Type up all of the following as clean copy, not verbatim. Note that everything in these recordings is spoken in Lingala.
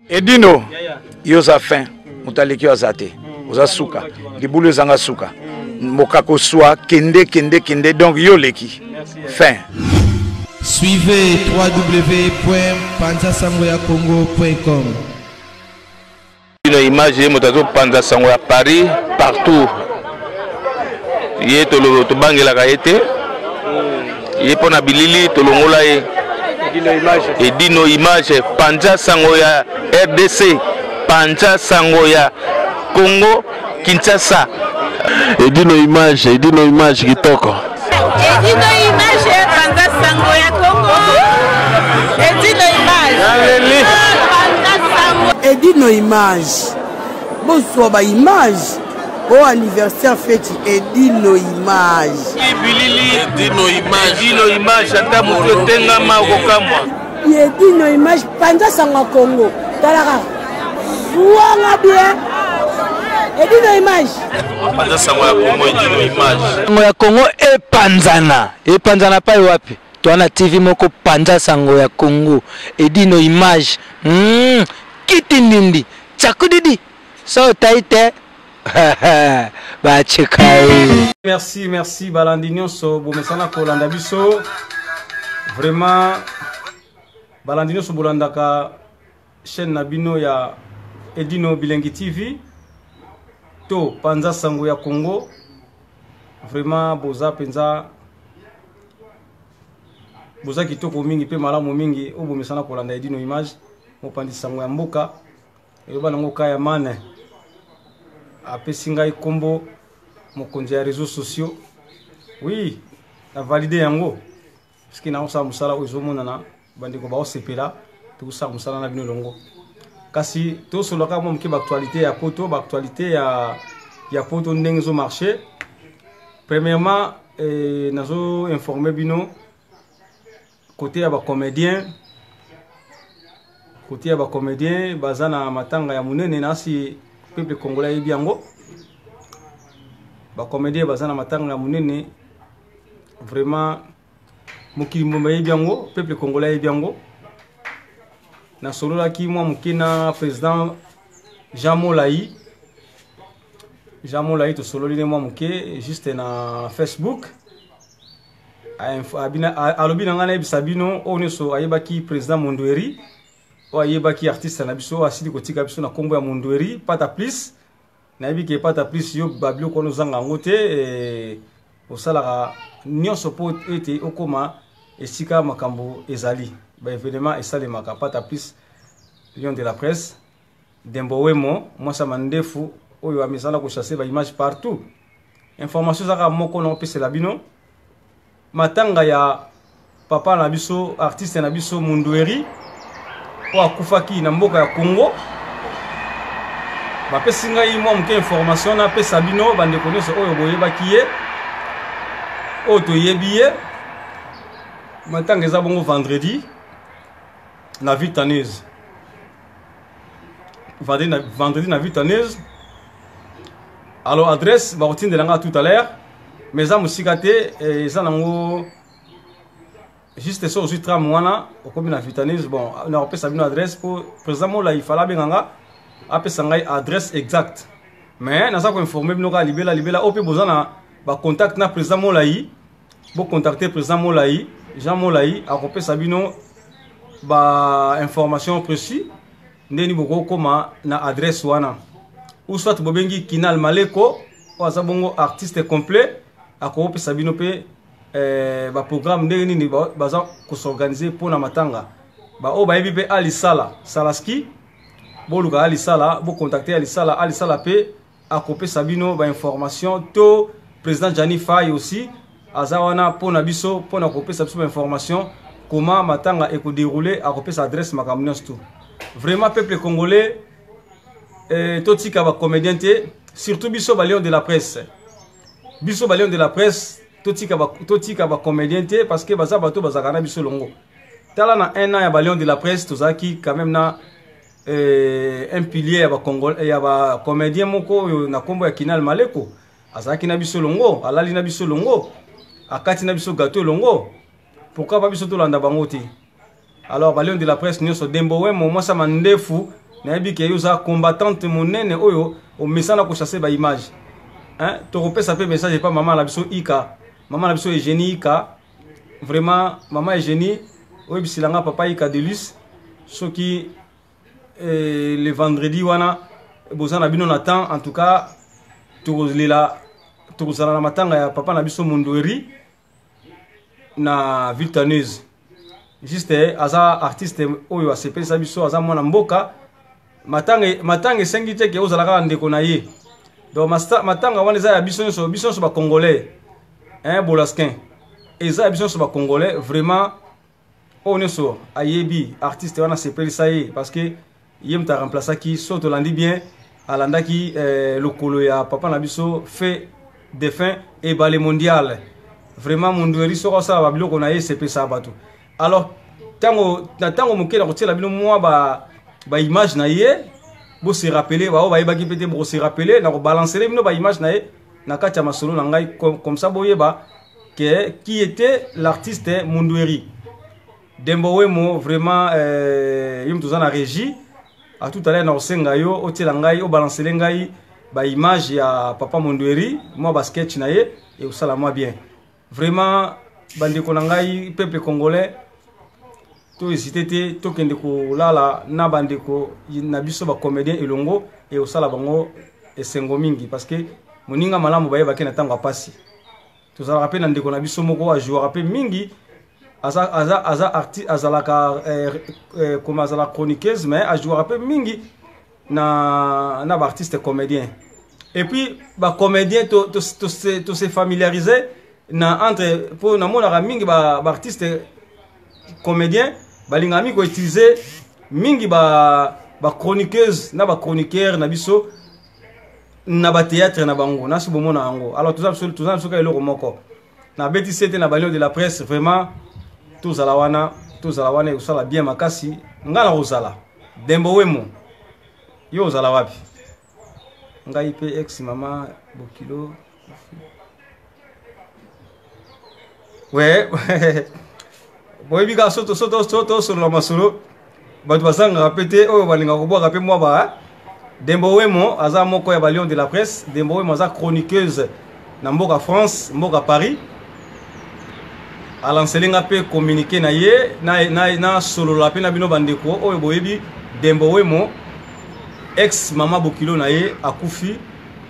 Edino, yo oza fin, moto aleki yo aza te, oza suka, libulu ezanga suka, mokako swa, kende kende kende, donc yo oleki, fin. Suivez www.panzasangoyacongo.com. Bino image ye moto azopanza sango ya Paris partout, ye tobangelaka ye te, ye mpo na bilili tolongola ye. Edino image, panza sango ya RDC, panza sango ya Congo Kinshasa. Edino image, Edino image kitoko. Edino image, panza sango ya Congo. Edino image. Naleli. Panza sango. Edino image. Bozwa ba image. O anniversaire feti Edino image. Bilili Edino image. Edino image ata moto etengama okokamwa. Edino image panza sango ya Congo. Talaka. Zuanga bien. Edino image. Panza sango ya Congo Edino image. Sango ya Congo epanzana. Epanzana pai wapi? Toa na TV moko panza sango ya Congo. Edino image. Kiti ndindi. Tsakudidi. So taite. Bacheka ye. Merci, merci balandi nyonso bomesana kolanda biso. Vraiment balandi nyonso bolandaka chaîne na bino ya Edino Bilengi TV to panza sango ya Congo. Vraiment boza penza boza kitoko mingi pe malamu mingi oyo bomesana kolanda Edino Image mopanzi sango ya mboka. Eloba nango kaya mane apesi ngai kombo mokonzi ya réseaux sociaux. Oui, na valide yango parce que naosala mosala oyo ezomonana bandeko baosepela, tokosala mosala na bino elongo. Kasi tosololaka mwa moke baactualité ya poto, baactualité ya poto ndenge ezomarche. Premièrement, nazo informer bino côté ya bacomédien, côté ya bacomédien baza na matanga ya monene na si peuple congolais ayebi yango. Bacomédien baza na matanga ya monene vraiment, mokili mbomba ayebi yango, peuple congolais ayebi yango. Nasololaki mwa moke na président Jean Molayi. Jean Molayi tosololi ne mwa moke juste na Facebook. Alobi na ngai nayebisa bino oyo nyonso ayebaki président Mondweri, oyo ayebaki artiste na biso oyo asili kotika biso na nkombo ya Mondweri Pata Plus. Nayebi ke Pata Plus yo babiloko wana ozanga yango te, osalaka nyonso mpo ete okoma esika makambo ezali, ba événement esalemaka. Pata Plus, lion de la presse, Dembo Wemo, mwasa mandefu oyo amesala kochasser ba image partout. Information ezaka moko na opesela bino matanga ya papa na biso artiste na biso Mondweri oyo akufaki na mboka ya Congo. Bapesi ngai mwa moke information napesa bino bandeko nyonso oyo boyebaki ye, oyo toyebi ye. Matanga eza bongo vendredi na Vitaneuse. Vendredi na Vitaneuse. Alors adresse bakotindela nga tout à l'heure, mais eza mosika te, eza nango juste so ozwi tram wana okomi na Vitaneuse. Bon, nakopesa bino adresse po président Molayi fala abenga nga apesa ngai adresse exacte, mais naza koinforme bino kaka libela libela oyo mpe boza na bacontact na président Molayi, bocontacte président Molayi, Jean Molayi akopesa bino ba information précis ndeni bokokoma na adresse wana, ou soit bobengi Kinal Maleko oyo aza bongo artiste complet, akopesa bino pe ba programme ndenge nini baza kosorganiser mpona matanga. Ba oyo bayebi pe Alisala Salaski, boluka Alisala, bocontacte Alisala, Alisala pe akopesa bino ba information. To président Gianni Faye aussi aza wana mpona biso, mpona kopesa biso ba information comment matanga ekodéroule, akopesa adresse makambo nyonso tout. Vraiment peuple congolais, totika ba comédien te, surtout biso ba lion de la presse, biso ba lion de la presse totika ba comédien te, parce que baza bato bazalaka na biso longo. Tala na un an ya ba lion de la presse tozalaki quand même na un pilier ya ba Congolais, ya ba comédien moko oyo na kombo ya Kinal Maleko, azalaki na biso longo, alali na biso longo, akati na biso gâteau longo. Pourquoi pas biso tolanda bango te? Alors ba lion de la presse nyonso, Dembo Wemo, mwasa mandefu Nayebi ke yo oza combattante monene oyo omesana kochasse baimage. Hein? Tokopesa mpe message epa mama na biso Ika, mama na biso Eugénie Ika. Vraiment mama Eugénie, oyebisela nga papa Ika Delus soki eh, le vendredi wana boza na bino na temps. En tout cas tokolela, tokozala na matanga ya papa na biso Mondweri na Viltaneuse. Juste aza artiste oyo asepelisa biso, aza mwana mboka. Matanga, matanga esengi te ke ozala kaka ndeko na ye. Donc matanga wana eza ya biso nyonso, biso nyonso ba congolais, hein, Bolaskin, eza ya biso nyonso ba congolais. Vraiment oyo nyonso ayebi artiste wana asepelisa ye, parce que ye moto aremplaçaki. So tolandi bien, alandaki lokolo ya papa na biso fait défunt Ebale Mondial. Vraiment Mondweri soki asala babiloko na ye esepelisa bato. Alors ntango na ntango moke na kotiela bino mwa ba image na ye, bose rappeler. Bao bayebaki mpe te, bokose rappeler. Na kobalancele bino ba image na ye na kati ya masolo na ngai, comme ça boyeba ke qui était l'artiste Mondweri. Dembo Wemo, vraiment yo moto oza na régie, à tout à l'heure na kosenga yo otiela ngai, obalancele ngai ba image ya papa Mondweri, mwa ba sketch na ye, ekosala mwa bien. Vraiment bandeko na ngai, peuple congolais, to hésite te, tokende kolala na bandeko na biso bacomédien elongo, ekosala bango esengo mingi, parce que moninga malamu bayebaki na ntango ya pasi. Tozalaka mpe na ndeko na biso moko ajouaka mpe mingi, aza, aza, aza arti, azalaka comme azalaka chroniqueuse, mais ajouaka mpe mingi na baartiste comédien. Et puis bacomédien to, to, to, to, to se familiariser na entre, mpo namonaka mingi baartiste comédien balingaka mingi koutiliser mingi bachroniqueuse na bachroniqueur na biso na bathéâtre na bango nasi bomona yango. Alors toza biso, toza biso kaka eloko moko nabeti sete na balion de la presse. Vraiment tozala wana, tozala wana, ekosala bien makasi. Nga na kozala Dembo Wemo, yo ozala wapi? Ngai mpe ex mama bokilo we boyebi kaka. So tosolola masolo, bato bazangaka mpe te oyo balingaka kobwaka mpe mwa ba. Dembo Wemo aza moko ya balion de la presse. Dembo Wemo aza chroniqueuse na mboka France, mboka Paris. Alancele nga mpe communiqué na ye nasolola mpe na bino bandeko oyo boyebi Dembo Wemo, ex mama bokilo na ye akufi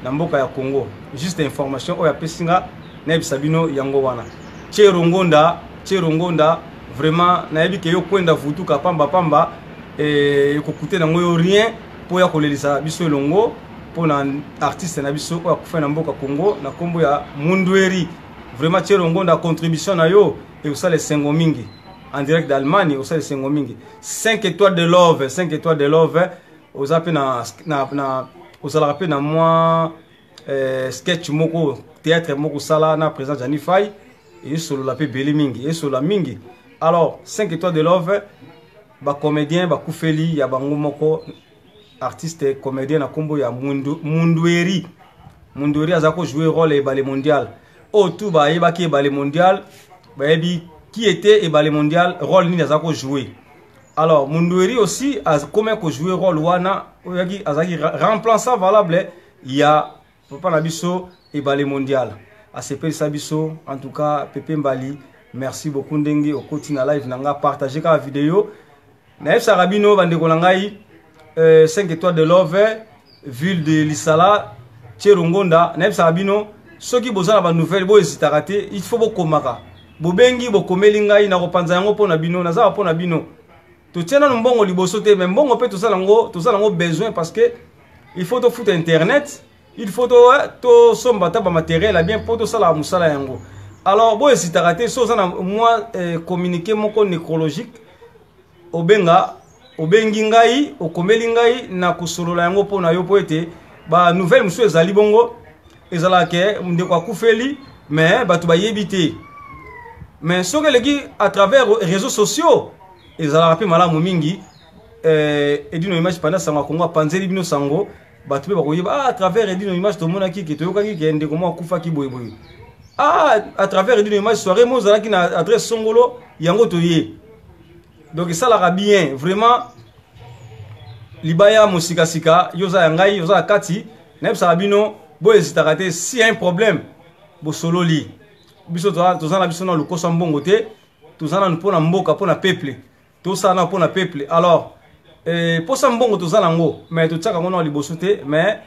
na mboka ya Congo. Juste information oyo apesi nga nayebisa bino yango wana. Chero Ngonda, Chero Ngonda, vraiment nayebi ke yo kwenda vutuka pamba pamba, ekokute nango yo rien mpo ya kolelisa biso elongo mpo na artiste na biso oyo akufa na mboka Congo na nkombo ya Mundweri. Vraiment Chero Ngonda, contribution na yo ekosala esengo mingi. En direct d'Allemagne, osala esengo mingi. 5 étoiles de love, 5 étoiles de love, oza mpe na ozalaka mpe na mwa sketch moko, théâtre moko osala na président Jani Fay, esolola mpe ebele mingi, esolola mingi. Alors 5 étoiles de love, bacomédien bakufeli ya bango moko artiste comédien na nkombo ya Mundweri. Mundweri aza kojouer rôle Ebale Mondial. Oyo tu bayebaki Ebale Mondial bayebi qui était Ebale Mondial, rôle nini aza kojouer. Alors Mundweri aussi akomi kojouer rôle wana oyaki, azalaki remplaçant valable ya papa na biso Ebale Mondial. Asepelisa biso. En tout cas Pepe Mbali, merci beaucoup ndenge okoti na live na nga. Partage kaka video. Nayebisaka bino bandeko na ngai, 5 étoiles de love, ville de Lisala, Tiero Ngonda, nayebisaka bino soki boza na banouvelle, bohésitaka te, il faut bokomaka, bobengi, bokomeli ngai, na kopanza yango mpo na bino. Nazaka mpo na bino. Totie nanu mbongo liboso te, mais mbongo mpe toza nango, toza nango besoin, parce que il faut tofuta internet, il faut tosomba ata bamatériel ya bien mpo tosalaka mosala yango. Alors bohésitaka te, so oza na mwa communiqué moko nécrologique, obenga, obengi ngai, okomeli ngai, na kosolola yango mpo na yo, mpo ete banouvelle mosusu ezali bongo, ezalaka ke ndeko akufeli mais bato bayebi te. Mais soki eleki à travers réseaux sociaux, ezalaka mpe malamu mingi. Edino Image panda sango ya Kongo apanzeli bino sango, bato mpe bakoyeba. Ah, à travers Edino Image tomonaki ke toyokaki ke ndeko moko akufaki boyeboye. Ah, à travers Edino Image, soirée mo ozalaki na adresse songolo yango toye. Donc esalaka bien vraiment. Libaya mosikasika, yo oza ya ngai, oza na kati. Nayebisaka bino, bohésitaka te, si y a un problème, bosololi. Biso toza na biso na lokoso ya mbongo te, toza nanu mpo na mboka, mpo na peuple. Tosala nanu mpo na peuple. Alors, posa mbongo toza nango, mais totiaka yango na liboso te, mais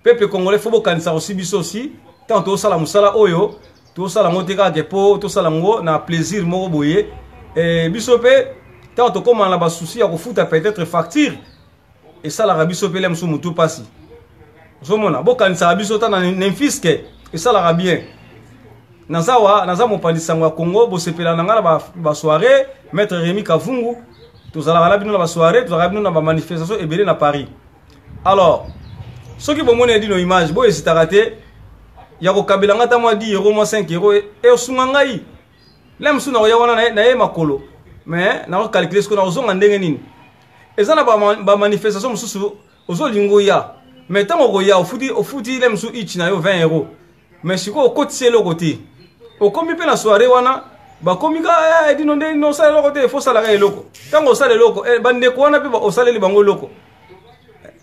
peuple congolais faut bokanisa aussi biso aussi, tant tosala mosala oyo, tosala yango te kaka ke po tosala yango na plaisir moko boye. Biso mpe tant tokóma na basusi ya kofuta peut-être facture, esalaka biso mpe mosusu motu pasi. Ozomona, bokanisaka biso ta na infiske, esalaka bien. Naza wa, naza mopanzi sango ya Congo, bosepela na nga na ba soirée, Maître Rémi Kavungu, tozalaka na bino na ba soirée, tozalaka bino na ba manifestation ebele na Paris. Alors, soki bomoni Edino Image, bohésitaka te ya kokabela nga ata mwa 10 euro, mwa 5 euro, esunga ngai. La mosusu nakoya wana na ye makolo, mais nakokalkule sikoyo nakozonga ndenge nini. Eza na ba manifestation mosusu ozolinga oya, mais ntango okoya ofuti le mosusu itch na yo 20 euro, mais sikoyo okotisi eloko te. Okomi mpe na soirée wana, bakomi ka, Edino nde nini osala eloko te, fo osalaka eloko. Ntango osala eloko, bandeko wana mpe osaleli bango eloko.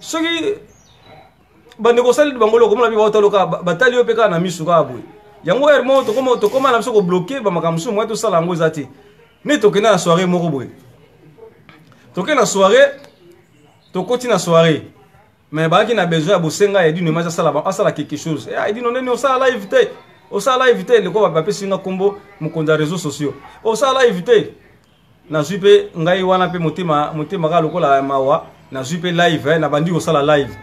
Soki bandeko osaleli bango eloko, omona mpe baotala kaka, batali yo mpe kaka na misu kaka boye. Yango heure moko tokoma na biso kobloke bamakambo mosusu, moya tosala yango eza te. Nde tokenda na soirée moko boye, tokende na soirée, tokoti na soirée, mais bazalaki na besoin ya bosenga ya Edino Image asala quelque chose. Edino ndeni osala live te, osala live te, leko bapesi nga kombo mokonzi ya réseaux sociaux, osala live te. Nazwi mpe ngai wana mpe motema kaka lokola ya mawa, nazwi mpe live, nabandi kosala live.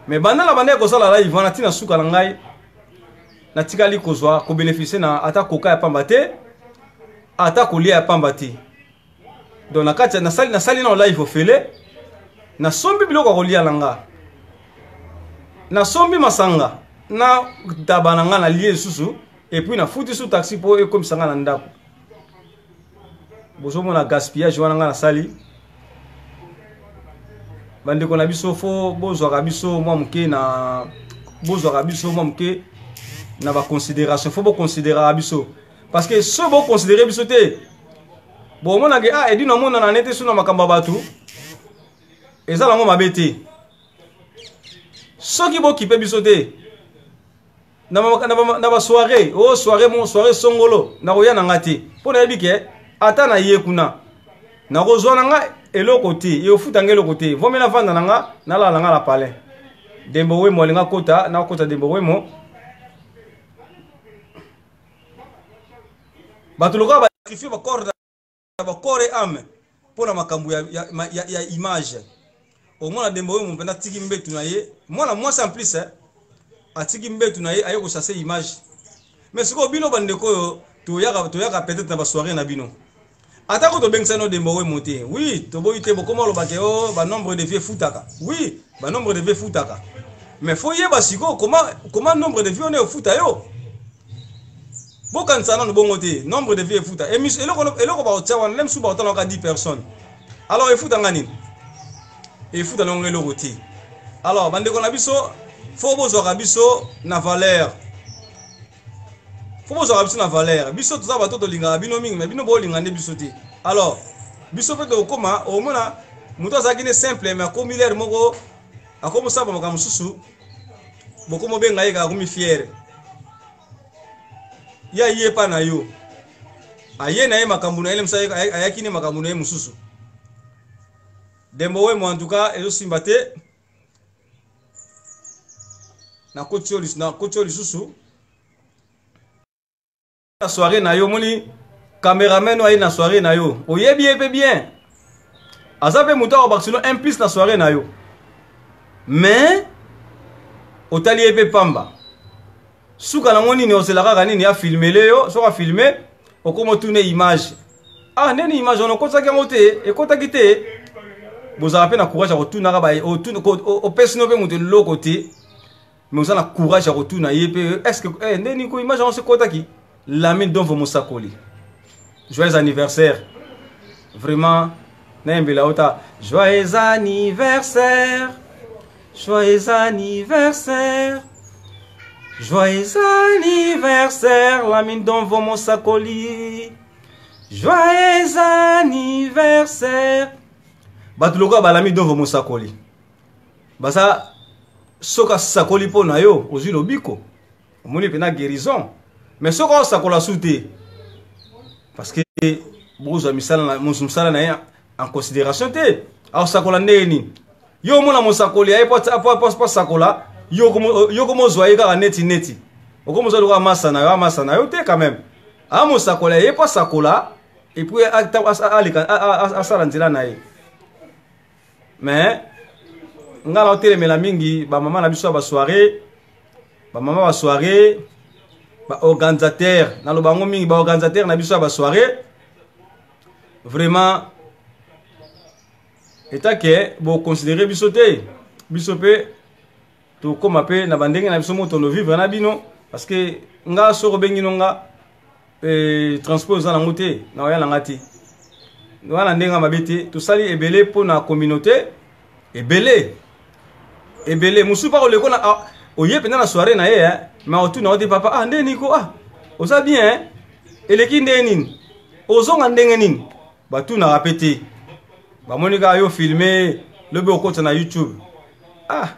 Mais banda na bandaki kosala live wana ntina suka na ngai, natikali kozwa kobénéficie na ata koka ya pamba te, ata kolia ya pamba te. Donc na kati nasali na live ofele, nasombi biloko ya kolia na nga, nasombi masanga na taba na nga, nalie lisusu, et puis nafuti su taxi mpo ekomisa nga na ndako. Bozomona gaspillage wana nga nasali. Bandeko na biso, fo bozwaka biso mwa moke na, bozwaka biso mwa moke na baconsidération, fo boconsidéraka biso, parce que so boconsidéré biso te, bomonake Edino amonana nete so na makambo ya bato eza nango mabe te. Soki bokipe biso te na ba soirée, o soirée mo soirée songolo, nakoya na nga te, mpo nayebi ke ata na ye kuna nakozwa na nga eloko te, eofuta nga eloko te. Vomi navanda na nga, nalala na nga na palais. Dembo Wemo alinga kota, nakota Dembo Wemo. Bato lokola basacrifie bacorps ba corps et âme mpo na makambo ya image. Omona Dembo Wemo mpenza atiki mbetu na ye, mwana mwasi en plus, atiki mbetu na ye aye kochasser image. Mais sikoyo bino bandeko oyo toyaka peut-être na basoirée na bino, atako tobengisa no Dembo Wemo te, oui, toboyi te, bokoma olobake o banombre de vues efutaka. Oui, banombre de vues efutaka, mais fo yeba sikoyo comment nombre de vues wana efuta yo. Bokanisa nanu bongo te, nombre de vues efuta. Émission, eloko bakotia wana, même soki bakotala kaka 10 personnes, alors efuta nga nini? Efuta nango eloko te. Alors bandeko na biso, fo bozwaka biso na valeur, fo bozwaka biso na valeur. Biso toza bato tolingaka bino mingi, mais bino bolinga nde biso te. Alors biso mpe tokokoma, omona moto azalaki ne simple, mais akomi lere moko akomosala makambo mosusu, bokomobenga ye kaka akomi fiere ya ye pa na yo, aye na ye makambo na ye, lemsa ayaki ne makambo na ye mosusu. Dembo Wemo, en tout cas ezosimba te. Nakoti yo lisusu na soirée na yo, omoni cameraman oyo aye na soirée na yo, oyebi ye mpe bien, aza mpe moto akobakisino un plus na soirée na yo, mais otali ye mpe pamba. Suka nango nini? Ozela kaka nini? Afilmele yo, soki afilme, okoma otuna image. Ah, ndeni image wana okotaki yango te, ekotaki te. Bozala mpe na courage ya kotunaka, opesi no mpe moto eloko te, mais oza na courage ya kotuna ye mpe est ce que ndeni ko image yango ekotaki. Lamine Donvo Mosakoli, joyeux anniversaire. Vraiment nayembela ota joyeux anniversaire, joyeux anniversaire, joyeux anniversaire, Lamine Donvo Mosakoli, joyeux anniversaire. Bato lokola balami Donvo Mosakoli. Baza soki asakoli mpo na yo ozwi lobiko, omoni mpenza guérison. Mais soki osakola su te, parce que bokozwa mosala na ye en considération te, akosakola ndenge nini? Yo omona mosakoli aye mpo asakola, yo komozwa ye kaka neti neti okomozwa lokola masa na yo, amasa na yo te quand même. Amosakoli aye mpo asakola et puis aleka asala nzela na ye. Mais nga na otelemela mingi bamama na biso ya basoirée, bamama basoirée, baorganisateur, naloba yango mingi, baorganisateur na biso ya basoirée, vraiment etake boconsidere biso te. Biso mpe tokóma mpe na bandenge na biso mo tono vivre na bino, parce que nga soki obengi no nga transport eza nango te, na oya nanga te wana ndenge mabe te. Tosali ebele mpo na communauté, ebele ebele mosusu mpa koleko na oye mpenza na soirée na ye, mais otuna o te: "Papa, ah, nde niko, ah, oza bien, eleki ndenge nini, ozonga ndenge nini?" Batunaka mpe te, bamoni kaka yo filme, lobi okota na YouTube. Ah,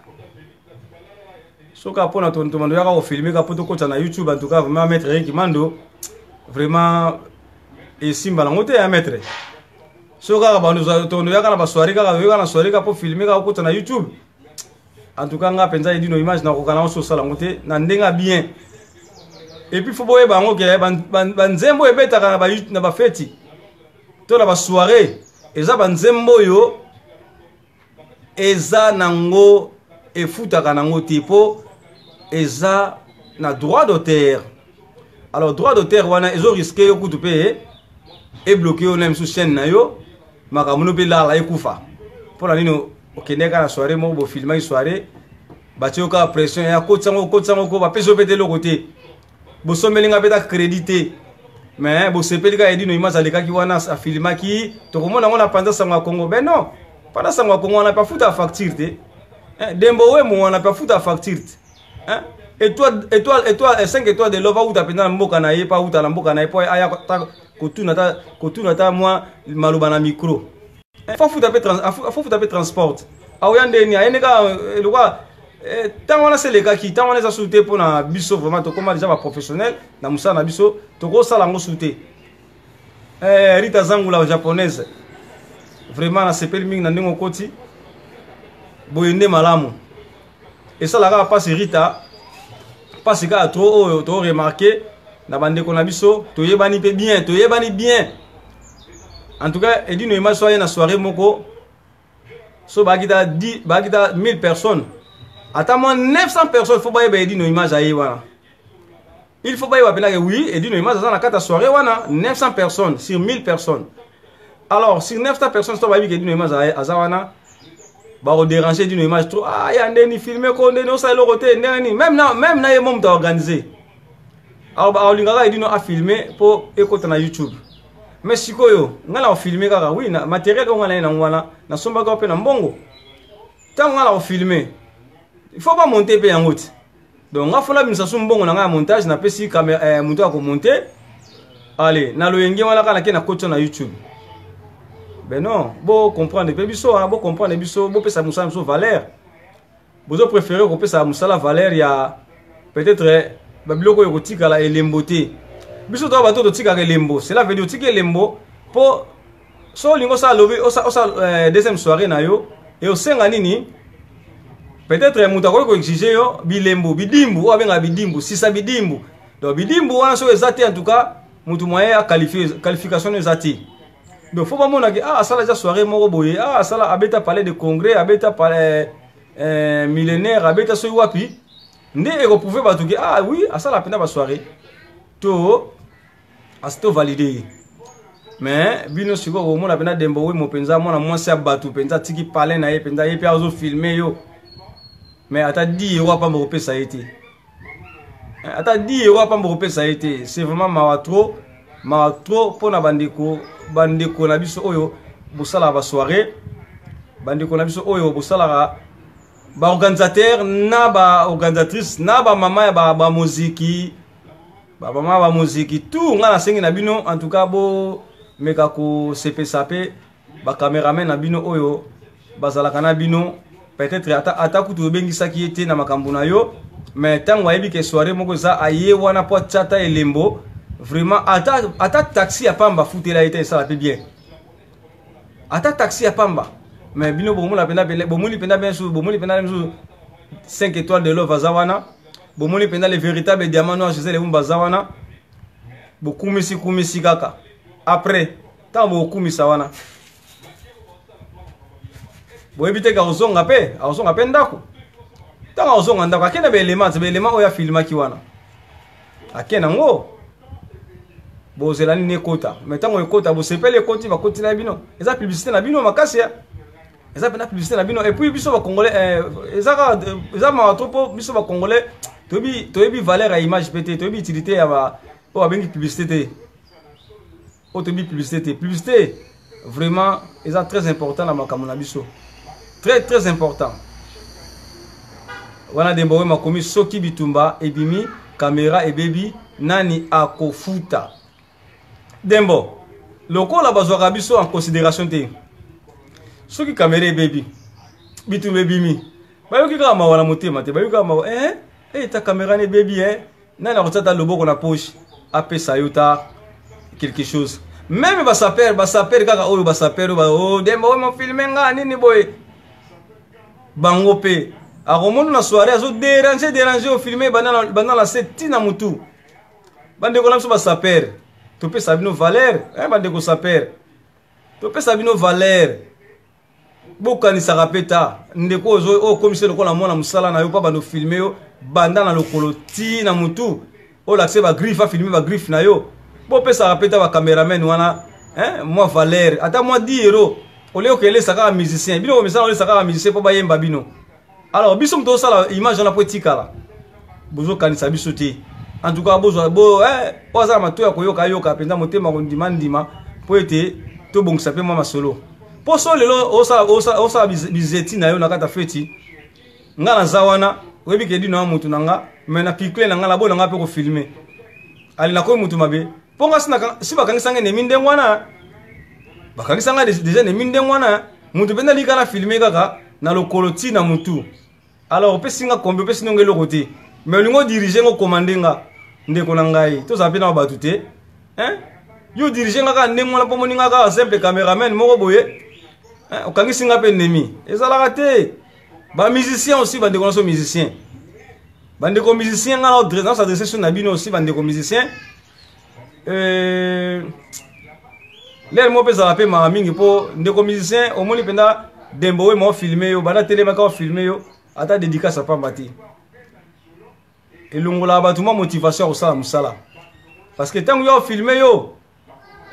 soki mpona tomando yaka kofilme ka mpo tokota na YouTube, en tout cas vraiment, maître Eric Mando, vraiment esimba nango te ya maître. Soki kaka bando yaka na basoirée, kaka oyoka na soirée kaka mpo filme kaka okota na YouTube, en tout cas nga mpenza Edino Image nakoka nango so osala yango te na ndenge ya bien. Et puis faut boyeba yango ke banzembo ebetaka na bafeti to na basoirée eza banzembo oyo eza nango efutaka nango te, mpo eza na droit d'auteur. Alors droit d'auteur wana ezorisquer yo kutu mpe ebloquer yo na misu chaîne na yo, makambo no mpe lala ekufa. Mpo na nini? Okende kaka na soirée moko, bofilmaki soirée, batie yo kaka pression ya kotisango kotisango ko, bapesi yo mpe te eloko te, bosombeli nga mpe ta crédit te, mais bosepeli kaka Edino Image alekaki wana, afilmaki, tokomona yango na Panza Sango ya Congo. Ben non, Panza Sango ya Congo wana mpe afuta facture te. Dembo Wemo wana mpe afuta facture te. Étoile, étoile, étoile, 5 étoiles de love auta mpenza na mboka na ye, mpo auta na mboka na ye mpo aya kotuna ta mwa maloba na micro, faut futa mpe transport. Aoya ndeni ayende kaka lokwa ntango wana se elekaki, ntango wana eza su te. Mpo na biso vraiment tokóma déjà baprofessionnel na mosala na biso, tokosala yango su te. Rita Zangula japonaise, vraiment nasepeli mingi na ndenge okoti boye, nde malamu. Esalaka kaka mpasi, Rita, mpasi kaka trop oyo toremarquer na bandeko na biso. Toyebani mpe bien, toyebani bien. En tout cas Edino Image so aye na soirée moko, so baaki ta 10, baaki ta 1000 personnes, ata mwa 900 personnes, faut bayeba Edino Image aye wana. Il faut bayeba mpenza ke oui, Edino Image aza na kati ya soirée wana, 900 personnes sur 1000 personnes. Alors sur 900 personnes, so bayebi ke Edino Image aza wana, bakodéranger Edino Image trop: "Ah, ya ndeni filme ko, ndeni osala eloko te, ndenge nini?" Même na ye mo moto aorganiser alingaka Edino afilme mpo ekota na YouTube. Mais sikoyo ngai na kofilme kaka, oui, na matériel oyo ngai na ye nango wana, nasombaka mpe na mbongo. Ntango ngai na kofilme, il faut bamonter mpe yango ti. Donc nga faut nabimisa su mbongo na ngai ya montage, napesi moto ya komonter. Ale na loyenge wana kaka nake nakoti na YouTube. Ben non, bocomprendre mpe biso, bocomprendre biso, bopesa mosala biso valeur. Bozo préféré kopesa mosala valeur ya peut-être babiloko oyo kotikala elembo te. Biso toa bato totikaka elembo. Cela veut dire otika elembo mpo so olingi osala lobi, osala deuxième soirée na yo, e osenga nini? Peut-être moto akoki koexiger yo bilembo, bidimbu oyo abengaka bidimbu, sisa bidimbu. Donc bidimbu wana soki eza te, en tout cas motu moyen aqualifier, qualification eza te. Donc faut bamonaki: "Ah, asala eza soirée moko boye, ah, asala, abeta palais de congrès, abeta palais millénaire, abeta soki wapi." Nde ekoprouver bato ke ah oui, asala mpenza basoirée to asi tovalider ye. Mais bino sikoyo komona mpenza Dembo Wemo mpenza, mwana mwasi ya bato mpenza, atiki palin na ye mpenza, ye mpe azofilme yo, mais ata 10 euro apamba kopesa ye te, ata 10 euro apamba kopesa ye te. C'est vraiment mawa trop, mawa trop mpona bandeko na biso oyo bosalaka basoirée, bandeko na biso oyo bosalaka baorganisateur na baorganisatrice na bamama ya bamoziki, bamama bamoziki tout. Ngai nasengi na bino, en tout cas bomeka kosepesa mpe bacameraman na bino oyo bazalaka na bino. Peut-être ata, ata kutu obengisaki ye te na makambo na yo, mais ntango ayebi ke soirée moko eza, aye wana mpo atia ata elembo. Vraiment, ata taxi ya pamba futela ye te, esala mpe bien, ata taxi ya pamba. Mais bino bomona mpenza, bomoni mpenza bien su, bomoni mpenza mosusu 5 étoiles de love aza wana, bomoni mpenza le véritable diamant noir Gisele Bumba aza wana, bokumisi kumisi kaka. Après, ntango bokumisa wana, boyebi te ke akozonga mpe, akozonga mpe ndako. Ntango akozonga ndako, akende baelema te, baelema oyo afilmaki wana ake nango. Bozela nini ekota? Mais ntango ekota, bosepeli, ekoti, bakotila bino, eza publicité na bino makasi ya, eza mpena publicité na bino. Et puis biso bacongolais, eza kaka, eza mawa trop, mpo biso bacongolais toyebi valeur ya image mpe te, toyebi utilité ya ba oyo babengi publicité te, oyo toyebi publicité te. Publicité vraiment eza très important na makambo na biso, très très important. Wana Dembo oyo makomi, soki bitumba ebimi, kamera ebebi, nani akofuta? Dembo, lokola bazwaka biso en considération te, soki kamera ebebi, bitumba ebimi, bayoki kaka mawa na motema te, bayoki kaka mawa, eh, eh, ta kamera na ebebi, eh, nani akotia ta loboko na poche apesa yo ta quelque chose? Même basapeurs, basapeurs kaka oyo, basapeurs oyo, oh, Demba oyo mofilme nga nini boye, bango mpe akomona na soirée azodéranger, déranger, ofilme banda na se ntina mutu. Bandeko na biso basapeurs, topesa bino valeur, eh, bandeko sapeur, topesa bino valeur. Bokanisaka mpe ta ndeko oyo okomisi lokola mwana mosala na yo, mpo bando filme yo banda na lokolo ti na mutu, olakise bagriffe, afilme bagriffe na yo. Bopesaka mpe ta bacameraman wana, hein, mwa valeur, ata mwa 10 euro, olie okelesa kaka musicien. Bino komisala olesa kaka musicien mpo bayemba bino. Alors biso moto osala image wana mpo etikala, bozokanisa biso te. En tout cas, bozwa bo, eh, oyo aza na matoyi ya koyoka ayoka mpenza, motema kondima ndima, mpo ete tobongisa mpe mwa masolo. Mpo so lelo osala bizeti na yo na kati ya feti, nga naza wana, oyebi ke dino ya mutu na nga, mais na picle na nga, na bona nga mpe kofilme ale, nakomi mutu mabe, mpo nga si bakangisa nga enemi ndenge wana, bakangisa nga déjà enemi ndenge wana. Mutu mpenza alika na filme kaka na lokolo ti na mutu. Alors opesi nga kombi, opesi ndongo eloko te, mais olingi odirige nga, okomande nga. Ndeko na ngai, tozala mpe na bato te, hein? Yo odirige nga kaka ndenge wana mpo moni nga kaka simple cameraman moko boye, hein? Okangisi nga mpe ennemi, ezalaka te. Bamusicien aussi, bandeko nyonso musicien, bandeko musicien, nga nasadresse so na bino aussi, bandeko musicien, lere moko mpe ezala mpe mawa mingi, mpo ndeko musicien, omoni mpenza Dembo oyo maofilme yo banda telemaka, ofilme yo ata dédicace apamba te, elongolaka bato mwa motivation ya kosala mosala, parce que ntango yo ofilme yo,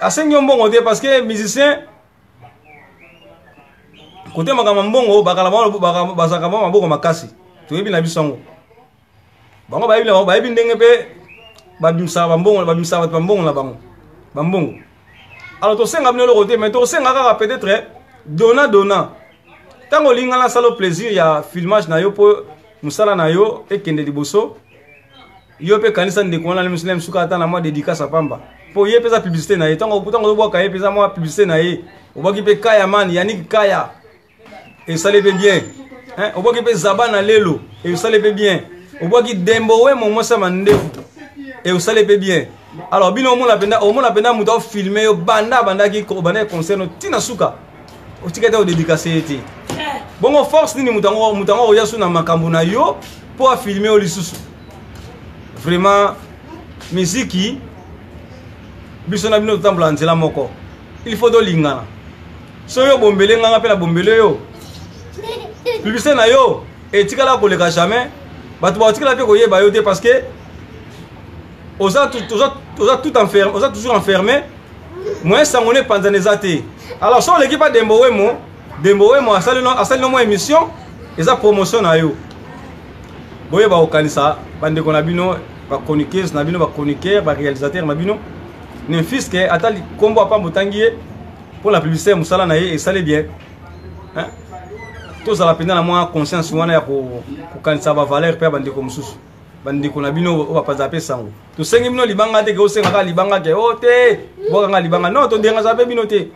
asengi yo mbongo te, parce que musicien kote makambo mbongo bakala bazalaka bango maboko makasi, toyebi na biso yango. Bango bayebi, bayebi ndenge mpe babimisaka bambongo, babimisaka bato bambongo na bango bambongo. Alors tosenga bino eloko te, mais tosenga kaka peut-être dona dona. Ntango olinga nasala plaisir ya filmage na yo mpo mosala na yo ekende liboso, yo mpe kanisa ndeko wana mosuka ata na mwa dédicace apamba, mpo ye mpe eza publicité na ye. Ntango ozobwaka ye mpe eza mwa publicité na ye. Obwaki mpe Kaya Man, Yannick Kaya, esali mpe bien, hein? Obwaki mpe Zaba na lelo, esali mpe bien. Obwaki Dembo Wemo, mwasi ya mandefu, esali mpe bien. Alors bino omona mpenza, omona mpenza moto afilme yo banda abandaki, obandaki concert no ntina suka, otika te odédicace ye te. Bongo force nini moto yango, moto yango akoya so na makambo na yo mpo afilme yo lisusu? Vraiment, miziki biso na bino totambola nzela moko, il faut tolingana. So yo bombele nganga mpe na bombele yo, publicité na yo etikala koleka jamais, bato bakotikala mpe koyeba yo te, parce que oza tout enfermé, oza toujours enfermé, moyen sango no epanzana eza te. Alors so oleki pa Dembo Wemo, Dembo Wemo asali no mwa émission, eza promotion na yo. Boyeba kokanisa bandeko na bino, bachroniqueuse na bino, bachroniqueur, baréalisateur na bino, ne fût-ce que ata nkombo apamba otangi ye mpo na publicité ya mosala na ye, esali bien, hein? Tozala mpenza na mwa conscience wana ya kokanisa bavaleur mpe ya bandeko mosusu, bandeko na bino oyo bapanzaka mpe sango. Tosengi bino libanga te ke osenga kaka libanga ke o te bwakanga libanga, non, todengazaka mpe bino te.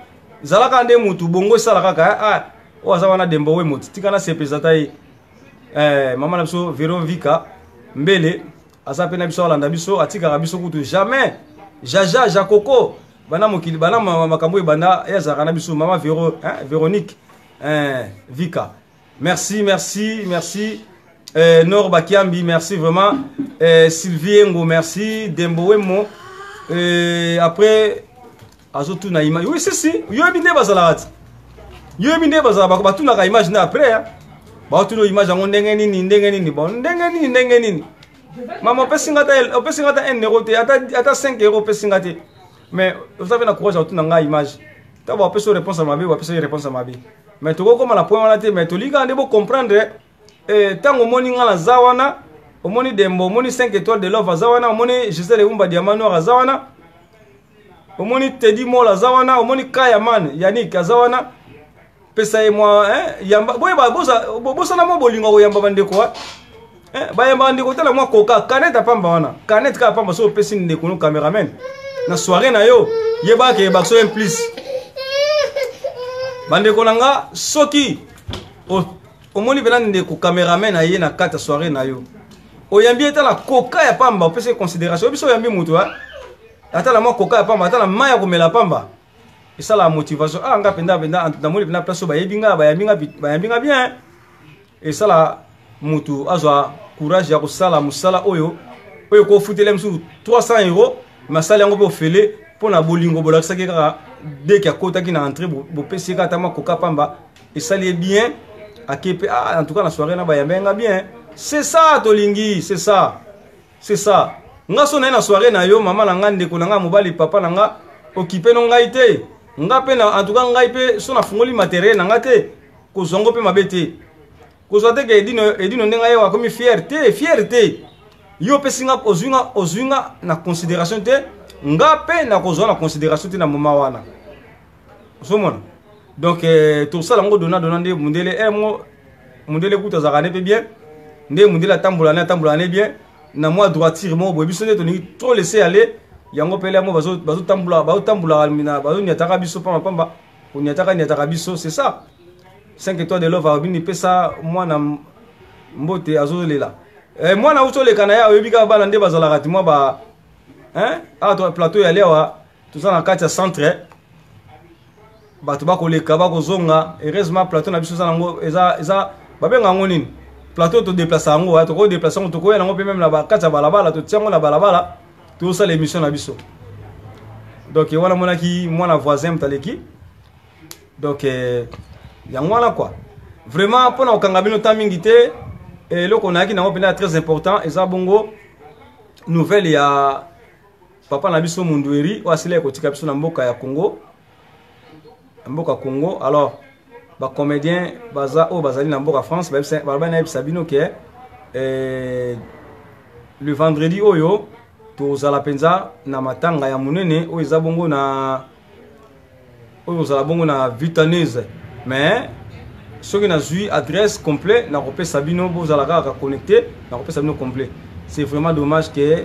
Zalaka nde mutu bongo, esala kaka, ah. Oyo aza wana Dembo Wemoti, tika nasepelisa ata ye. Eh, mama na biso Vero Vika Mbele aza mpe na biso, alanda biso, atikaka biso kutu jamais. Jaja Jakoko bana mokili bana makambo ebanda, ye azalaka na biso. Mama Vero, hein, Véronique, hein, Vika, merci, merci, merci. Nord Bakiambi, merci vraiment. Sylvie Engo, merci. Dembo Wemo. Après azotuna image. Oui, si si, yoyebi nde bazalaka ti, yoyebi nde bazalaka, batunaka image nde après, hein. Baotuna image yango ndenge nini, ndenge nini, bon, ndenge nini, ndenge nini. Mama, opesi nga ata, opesi nga ata 1 euro te, ata 5 euro opesi nga te, mais oza mpe na courage ya kotuna nga image. Ntango bapesi yo réponse ya mabe, bapesi yo réponse ya mabe, mais tokokóma na point wana te. Mais tolingi nde bocomprendre. Ntango omoni nga naza wana, omoni Dembo, omoni 5 étoiles de love aza wana, omoni Gisele Umba Diamant Noir aza wana, omoni Teddy Mol aza wana, omoni Kayaman Yannick aza wana, pesa ye mwa, eh, yamba. Boyeba bosala mwa bolingo koyamba bandeko, eh, bayamba bandeko. Tala mwa koka canette apamba wana, canette kaka pamba. So opesi ndeko no cameraman na soirée na yo, yebaka yebaka so un plus. Bandeko na nga, soki omoni mpena ndeko cameraman na ye na kati ya soirée na yo, oyambi ye, tala koka ya pamba, opesi ye considération. Oyebi so oyambi moto, ata na mwa koka ya pamba, ata na mai ya komela pamba, esalaka motivation. Ah, nga mpenza mpenza namoni mpenza place oyo bayebi nga, bayambi nga, bayambi nga bien. Esala mutu azwa courage ya kosala mosala oyo kofutela mosusu 300 euro, mais asali yango mpe ofele mpo na bolingo bolakisaki kaka. Dès que akotaki na entrée, bopesi ye kaka ata mwa koka pamba, esali ye bien. Ake mpe: ah, en tout cas na soirée na bayambi nga bien. C'est ça tolingi, c'est ça, c'est ça. Nga so naye na soirée na yo, mama na nga, ndeko na nga mobali, papa na nga, okipe no ngai te, nga mpe na, en tout cas ngai mpe so nafungoli matériel na nga te, kozwa ngo mpe mabe te, kozwa te ke Edino, Edino ndenge aye akomi fier te, fier te. Yo opesi nga, ozwi nga, ozwi nga na considération te, nga mpe nakozwa na considération te na moment wana. Ozomona? Donc tosala yango dona dona. Nde mundele mo mundele kutu azalaka ne mpe bien, nde mundele atambola ne, atambola ne bien na mwa droiture moko boye. Biso nde tolingi trop laisser aller yango mpele yango, bazotambola, bazotambolaka, bazoniataka biso pamba pamba, koniataka niataka biso. C'est ça. 5 étoiles de love abini, pesa mwana mbote, azolela. Mwana auti oleka na ye, oyebi kaka bana nde bazalaka ti mwa ba, hein? Awa plateau ya lewa, toza na kati ya centre, bato bakoleka, bakozonga. Heureusement plateau na biso eza nango, eza babenga yango nini, plateau todeplace yango, tokodeplace yango, tokoya yango mpe même na kati ya balabala, totia yango na balabala, tozosala émission na biso. Donc wana monaki mwana voisin moto aleki. Donc yango wana quoi. Vraiment, mpona kokanga bino ta mingi te, eloko nayaki nango mpenza très important eza bongo nouvelle ya papa na biso Mundueri oyo asilaki kotika biso na mboka ya Congo, na mboka Congo. Alors bacomédien baza oyo bazali na mboka France, baloba nayebisa bino ke le vendredi oyo tozala mpenza na matanga ya monene oyo eza bongo na oyo ozala bongo na Vitaneuse. Mais soki nazwi adresse complet, nakopesa bino. Bozala kaka connecté, nakopesa bino complet. C'est vraiment dommage que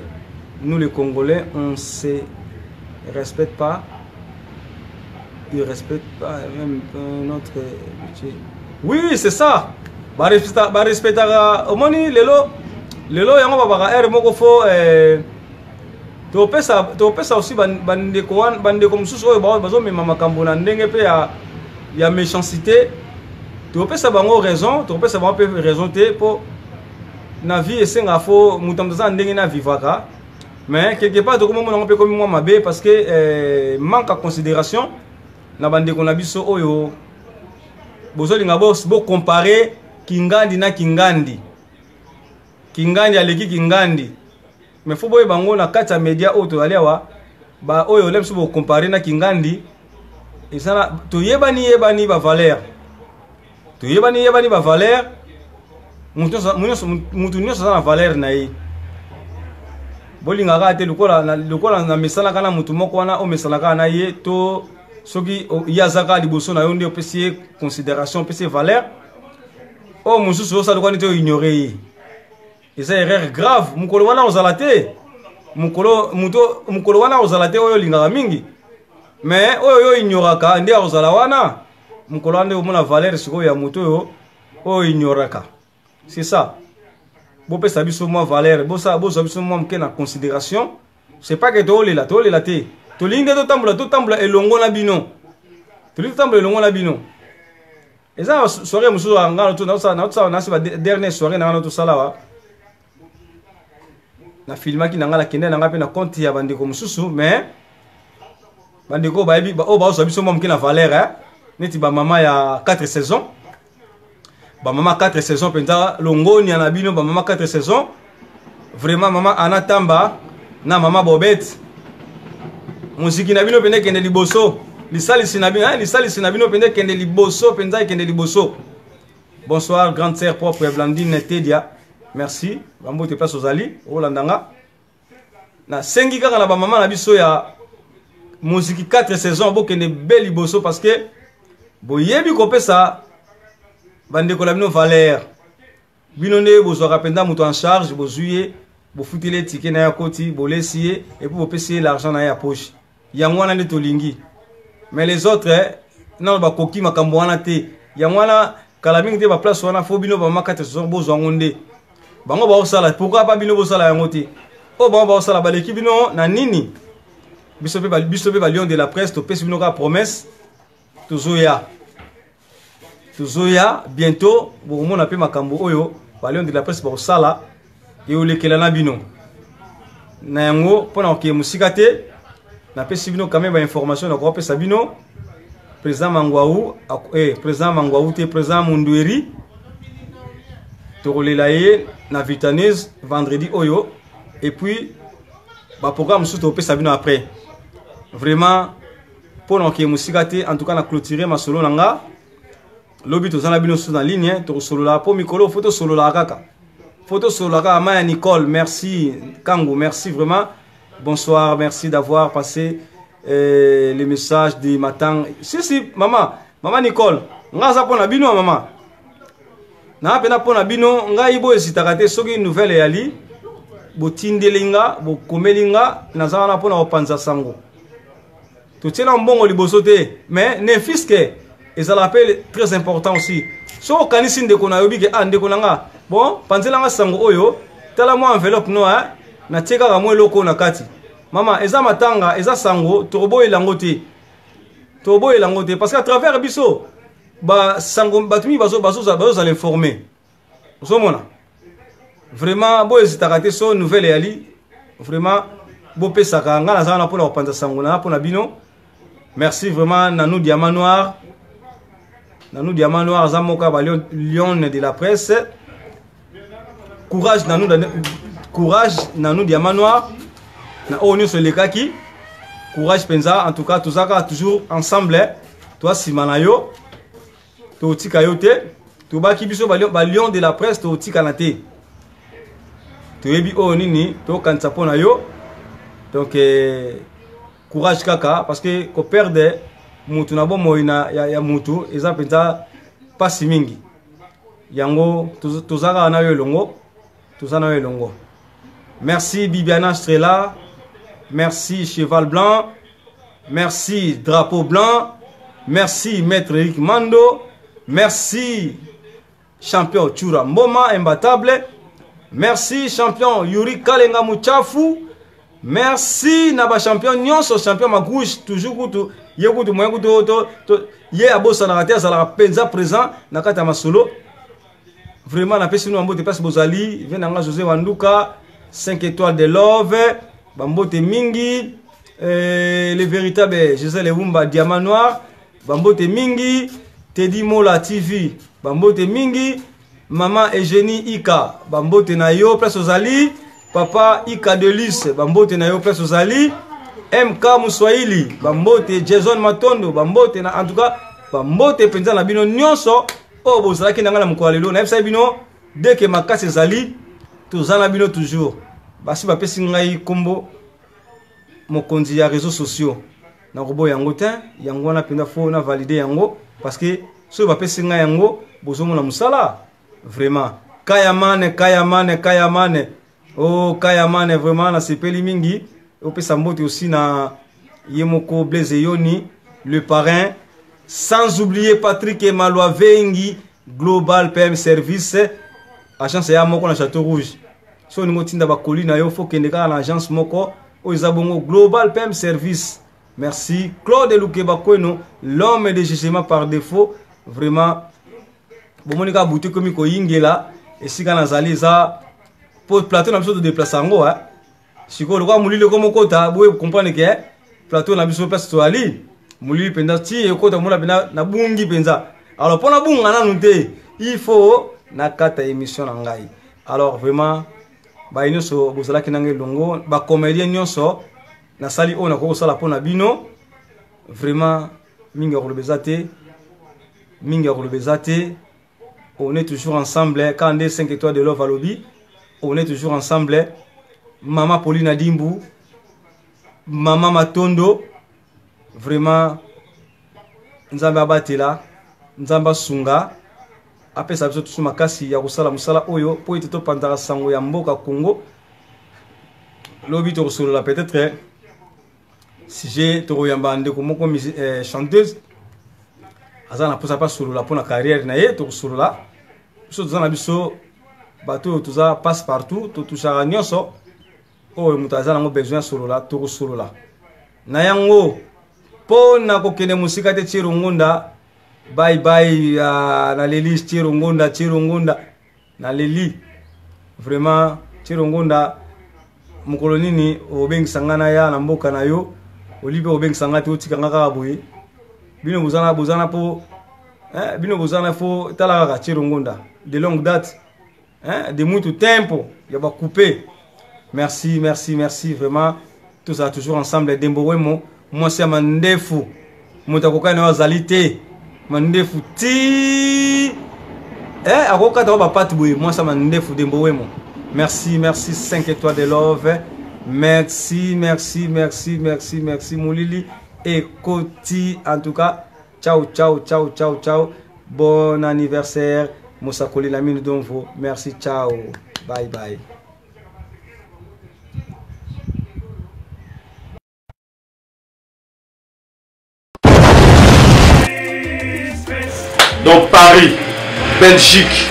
nous les Congolais, on se respecte pas, ils respectent pas même notre budget. Oui, c'est ça, barespectaka. Omoni lelo, lelo yango babaka aire moko fo, topesa aussi bandeko, bandeko mosusu oyo bazomema makambo na ndenge mpe ya méchanceté, topesa bango raison, topesa bango mpe raison te, mpo na vie esengaka fo moto moto aza na ndenge na vivaka. Mais quelque part tokomomona yango mpe komi mwa mabe, parce que manque ya considération na bandeko na biso oyo bozolinga bocompare kingandi na kingandi, kingandi aleki kingandi. Mais fo boyeba yango, na kati ya média oyo tozali awa, baoyo ole biso bocompare na kingandi, ezala toyebani yebani bavaleur, toyebani yebani bavaleur. Mutu nyonso aza na valeur na ye. Bolingaka te lokola namesanaka na mutu moko wana, omesanaka na ye to soki ye aza kaka liboso na yo nde opesi ye considération, opesi ye valeur. Oyo mosusu osala lokola neti oignore ye, eza erreur grave. Mokolo wana ozala te, mokolo moto, mokolo wana ozala te oyo olingaka mingi, mais oyo yo ignoraka nde akozala wana. Mokolo wana nde omona valeur sikoyo ya moto oyo oyo ignoraka. C'est ça. Bopesa biso mwa valeur, bozwa biso mwa moke na considération. C'est pas que tolela, tolela te. Tolingi nde totambola, totambola elongo na bino. Tolingi totambola elongo na bino. Eza soirée mosusu nga na tosala nasi ba dernière soirée na nga tosala wa. Na filmaki na nga, nakende na nga mpe na compte ya bandeko mosusu, mais bandeko bayebi oyo bazwa biso mwa moke na valeur, eh? Neti bamama ya 4 saisons, bamama 4 saisons mpenza, longonia na bino bamama 4 saisons. Vraiment, mama Ana Tamba na mama Bobet, moziki na bino mpenza ekende liboso, lisalisi na bino, lisalisi na bino mpenza ekende liboso, mpenza ekende liboso. Bonsoir, grande sœur propre Blandine Tedia, merci, bambote place ozali olanda nga. Nasengi kaka na bamama na biso ya moziki 4 saison, bokende be liboso, parce que boyebi kopesa bandeko na bino valeur. Bino nde bozwaka mpenza moto en charge, bozwi ye, bofuteli ye ticket na ye, akoti, bolesi ye, et puis bopesi ye l'argent na ye ya poche. Yango wana nde tolingi. Mais les autres nano bakoki makambo wana te. Yango wana kala mingi te baplace wana, fo bino bamama 4 saison bozwa yango nde. Bango baosala, pourquoi pas bino bosala yango te? Oyo bango baosala, baleki bino na nini? Biso mpe, biso mpe balion de la presse, topesi bino kaka promesse, tozoya, tozoya bientôt. Bokomona mpe makambo oyo balion de la presse bakosala, eolekela na bino na yango. Mpo na kokende mosika te, napesi bino quand même bainformation nakokopesa bino. Président Mangwau, président Mangwau te, président Mundueri, tokolela ye na Vitaneuse vendredi oyo, et puis baprogramme mosusu tokopesa bino après. Vraiment, mpo na kokende mosika te, en tout cas na clôture masolo na nga. Lobi toza na bino susu na ligne, tokosolola, mpo mikolo fo tosololaka kaka, fo tosolola kaka. Maya Nicole, merci. Kangu, merci vraiment. Bonsoir, merci d'avoir passé le message du matin. Si si, mama, mama Nicole, nga aza mpo na bino, mama naa mpena mpo na bino. Ngai boyo esitaka te, soki nouvelle eyali, botindeli nga, bokomeli nga, naza wana mpona kopanza sango. Totiela mbongo liboso te, mais ne fiske ezalaka mpe très important aussi. Soki okanisi ndeko na yobi ke ah, ndeko na nga, bon, panzela nga sango oyo, tala mwa enveloppe no, eh, natie kaka mwa eloko na kati. Mama, eza matanga, eza sango, tokoboyela yango te, tokoboyela yango te, parce que à travers biso basango, bato mingi bazozala informé. Ozomona, vraiment boezitaka te. So nouvelle eyali, vraiment bopesaka nga, naza wana mpona kopanza sango na mpona bino. Merci vraiment, Nanou Diamant Noir. Nanou Diamant Noir aza moko ya balion de la presse. Courage Nanou, courage Nanou Diamant Noir, na oyo nyonso elekaki, courage mpenza. En tout cas, toza kaka toujours ensemble, toa nsima na yo, totika yo te. Tobaki biso balion de la presse, totikana te, toyebi oyo nini tokanisa mpo na yo. Donc courage kaka, parce que koperdre mutu na bomoi na ya mutu eza mpenza mpasi mingi. Yango toza kaka na yo elongo, toza na yo elongo. Merci Bibiana Strela, merci Cheval Blanc, merci Drapeau Blanc, merci Maître Eric Mando, merci champion Chura Mboma imbattable, merci champion Yuri Kalenga Muchafu, merci na ba champion nyonso, champion Magouche toujours kutu ye kutu moyen kutu to ye abosanaka te, azalaka mpenza présent na kati ya masolo. Vraiment, napesi bino bambote place bozali. Ve na nga José Wanduka, 5 étoiles de love, bambote mingi. Le véritable José Lewumba Diamant Noir, bambote mingi. Teddy Mola TV, bambote mingi. Mama Eugénie Ika, bambote na yo place ozali. Papa Ika Delis, bambote na yo place ozali. MK Muswahili, bambote. Jason Matondo, bambote na, en tout cas bambote mpenza na bino nyonso oyo bozalaki na ngai na mokolo ya lelo. Nayebisaki bino deke makasi ezali, toza na bino toujours. Basi bapesi ngai nkombo mokonzi ya réseaux sociaux, nakoboya yango te. Yango wana mpenza fo na valide yango, parce que soki bapesi ngai yango, bozomona mosala. Vraiment, kayamane, kayamane, kayamane, oh kayamane, vraiment nasepeli mingi. Opesa mbote aussi na ye moko Blaise Yoni, le parrain. Sans oublier Patrick Malwa Vengi, Global PM Service, agence ya moko na Château Rouge. So olingi otinda bakoli na yo, faut kende kaka na agence moko oyo eza bongo Global PM Service. Merci Claude Lukeba Kweno, l'homme de jugement par défaut. Vraiment, bomoni kaka butu ekomi koyingela esika nazali eza po plateau na biso todeplace yango hein. Sikoyo lokola molili ekomi okota boye comprendre ke plateau na biso place toali molili mpenza ti ekota komona mpenza nabungi mpenza. Alors mpo nabunga nanu te, il faut nakata émission na ngai. Alors vraiment baye nyonso bozalaki na ngai elongo, bacomédien nyonso nasali oyo nakoki kosala mpo na bino. Vraiment mingi ya koloba eza te, mingi ya koloba eza te. On est toujours ensemble quand nde 5 étoiles de love alobi, on est toujours ensemble. Mama Pauline Adimbu, Mama Matondo, vraiment Nzambe abatela, Nzambe asunga, apesa biso tusu makasi ya kosala mosala oyo po ete topanzaka sango ya mboka Congo. Lobi tokosolola peut-être sujet, tokoyamba ndeko moko chanteuse aza na mposa mpe asolola mpo na carrière na ye. Tokosolola biso, toza na biso bato oyo toza passe partout, totushaka nyonso oyo moto aza nango besoin asolola, tokosolola na yango mpo na kokende mosika te. Tiero Ngonda, bye bye. Naleli Tiero Ngonda, Tiero Ngonda naleli vraiment. Tiero Ngonda, mokolo nini obengisa nga na ya na mboka na yo? Oli mpe obengisa nga te, otika nga kaka boye. Bino bozana, bozana po, hein, bino bozana fo tala kaka Tiero Ngonda de longue date, hein, de muito tempo ya ba couper. Merci, merci, merci vraiment. Tozala toujours ensemble. Dembo Wemo, mwasi ya mandefu, moto akokani na yo azali te. Mandefu ti akokata wa bapate boye, mwasi ya mandefu Dembo Wemo. Merci, merci 5 étoiles de love. Merci, merci, merci, merci, merci. Molili ekoti en tout cas. Ciao, ciao, ciao, ciao, ciao. Bon anniversaire Mosakoli Lamine Donvo. Merci, ciao. Bye bye. Donc Paris, Belgique,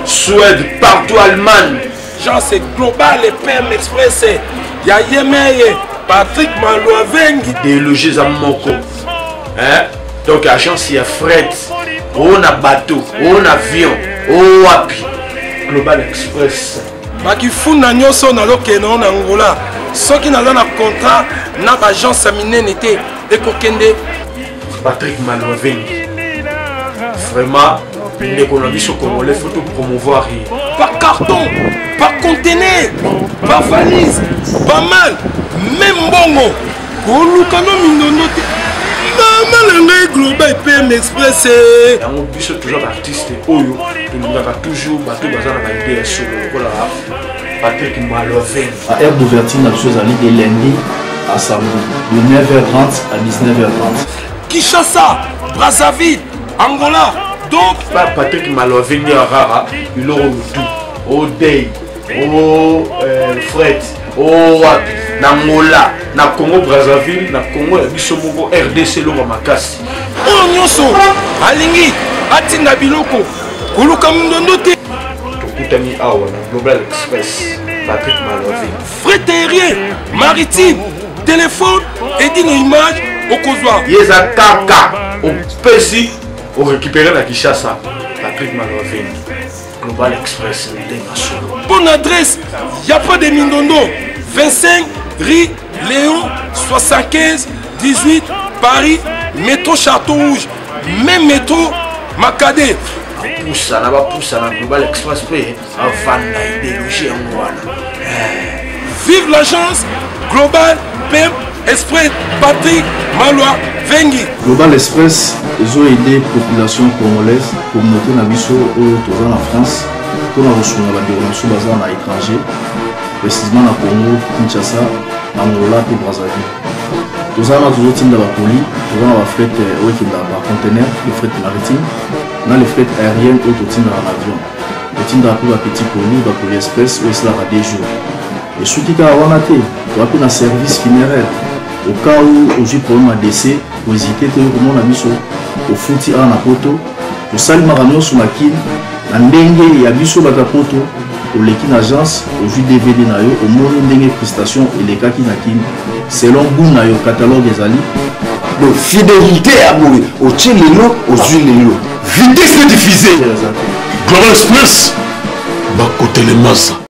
Suède, partout, Allemagne. Jean, c'est global et PM Express. Ya Yemeye, Patrick Malouavengi. Déloger à Moko. Hein? Donc agence ya fret, on a bateau, on avion, on wapi. Global Express. Bakifunda nyonso nazokende na Angola. Soki naza na contrat na ba agence ya minene te, ekokende. Patrick Malouavengi. Vraiment, ndeko na biso congolais, faut tout promouvoir ye. Par carton, par conteneur, par valise, pas mal, même mbongo. Koluka no mindondo te. Mama na ngai Global PM Express. Yango biso toujours ba artiste oyo tolingaka toujours bato baza na ba idée ya solo lokola Patrick Malouavengi. Ba heure d'ouverture na biso ezali de lundi à samedi de 9h30 à 19h30. Kinshasa, Brazzaville, Angola. Donc ba Patrick Malouavengi ya rara biloko mutu o day o fret o wapi na Angola, na Congo Brazzaville, na Congo ya biso moko RDC eloko makasi. Oyo nyonso alingi atinda biloko koluka mindondo te. Tokutani awa na Global Express, Patrick Malouavengi. Fret aérien, maritime, téléphone, Edino Image, okozwa. Ye eza kaka opesi orécupérer na Kinshasa. Patrick Malouavengi, Global Express, ndenge solo. Bonne adresse, y a pas de mindondo. 25 rue Léon 75 18 Paris, métro Château Rouge, même métro Makadé. Bapusana, bapusana Global Express mpe avanda idéologie yango wana. Vive l'agence Global PM Express, Patrick Malouavengi. Global Express ezo aider population congolaise, communauté na biso oyo toza na France, mpona kosunga bandeko na biso baza na étranger, précisément na Congo, Kinshasa, Angola mpe Brazzaville. Toza wana tozotinda bakoli, toza na bafret oyo ekendaka par conteneur, le fret maritime, na le fret aérien oyo totindaka na avion. Totindaka mpe bapetit colis, bacolis express oyo esalaka 2 jours. Esuki kaka wana te, toza mpe na service funéraire. Au cas où ozwi problème ya décès, kohésite te, okomona biso. Ofuti awa na poto, tosali makambo nyonso na Kin na ndenge ya biso bato ya poto. Oleki na agence, ozwi DVD na yo, omoni ndenge prestation elekaki na Kin selon goût na yo. Catalogue ezali. Donc fidélité ya boye, otie lelo, ozwi lelo, vitesse diffusée. Eza te. Global Express bakotelemasa.